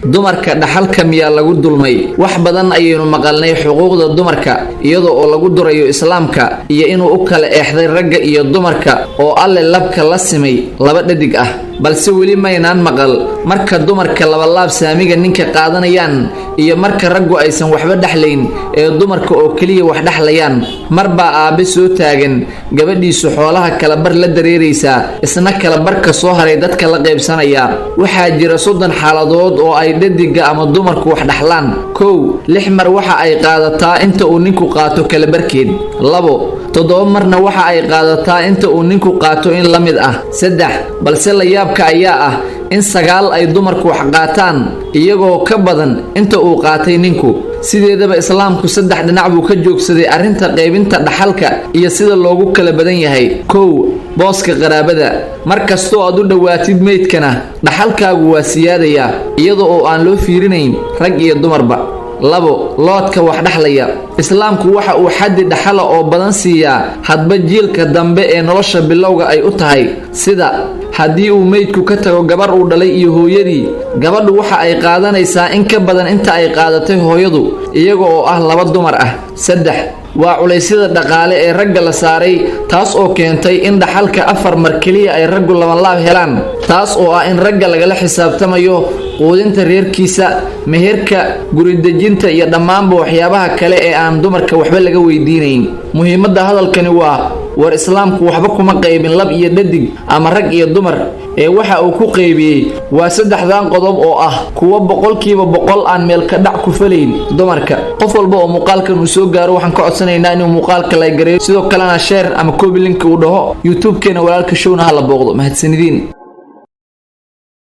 Dumarka dhaxalka miyaa lagu dulmay? Wax badan ayaynu maqalnay xuquuqda dumarka iyadoo oo lagu durayo Islaamka iyo inuu u kala eexday ragga iyo dumarka oo Alle labka la simay laba dhadig ah, balse weli maynaan maqal marka dumarka labalaab saamiga ninka qaadanayaan iyo marka raggu aysan waxba dhexlayn ee dumarka oo keliya wax dhexlayaan. Marbaa aabbe soo taagan, gabadhiisu xoolaha kala bar la dareeraysaa, isna kala barka soo haray dadka la qaybsanaya. Waxaa jira 30 xaaladood oo ay dhadiga ama dumarku wax dhexlaan. 1, lix mar waxa ay qaadataa inta uu ninku qaato kala barkeed. 2, toddoba marna waxa ay qaadataa inta uu ninku qaato in la mid ah. 3, balse la yaabka ayaa ah in sagaal ay dumarku wax qaataan iyagoo ka badan inta uu qaatay ninku. Sideedaba Islaamku saddex dhinac buu ka joogsaday arrinta qaybinta dhaxalka iyo sida loogu kala badan yahay. 1, booska qaraabada. Mar kastoo aad u dhowaatid meydkana, dhaxalkaagu waa siyaadayaa, iyada oo aan loo fiirinayn rag iyo dumarba. 2, loodka wax dhexlaya. Islaamku waxa uu xaddi dhaxala oo badan siiyaa hadba jiilka dambe ee nolosha bilowga ay u tahay. Sida haddii uu meydku ka tago gabar uu dhalay iyo hooyadii, gabadhu waxa ay qaadanaysaa in ka badan inta ay qaadatay hooyadu, iyaga oo ah laba dumar ah. 3, waa culaysyada dhaqaale ee ragga la saaray, taas oo keentay in dhaxalka afar mar keliya ay raggu labanlaab helaan, taas oo ah in ragga lagala xisaabtamayo quudinta reerkiisa, meherka, guridejinta iyo dhammaanba waxyaabaha kale ee aan dumarka waxba laga weydiinayn. Muhiimadda hadalkani waa: war Islaamku waxba kuma qaybin lab iyo dhadig ama rag iyo dumar, ee waxa uu ku qaybiyey waa saddexdan qodob oo ah kuwo 100% aan meelka dhac ku falayn dumarka. Qof walba oo muuqaalkan uu soo gaaro, waxaan ka codsanaynaa inuu muuqaalka like gareeyo, sidoo kalena share ama copy link uu dhaho. YouTube-keena Walaalka Showna hala booqdo. Mahadsanidin.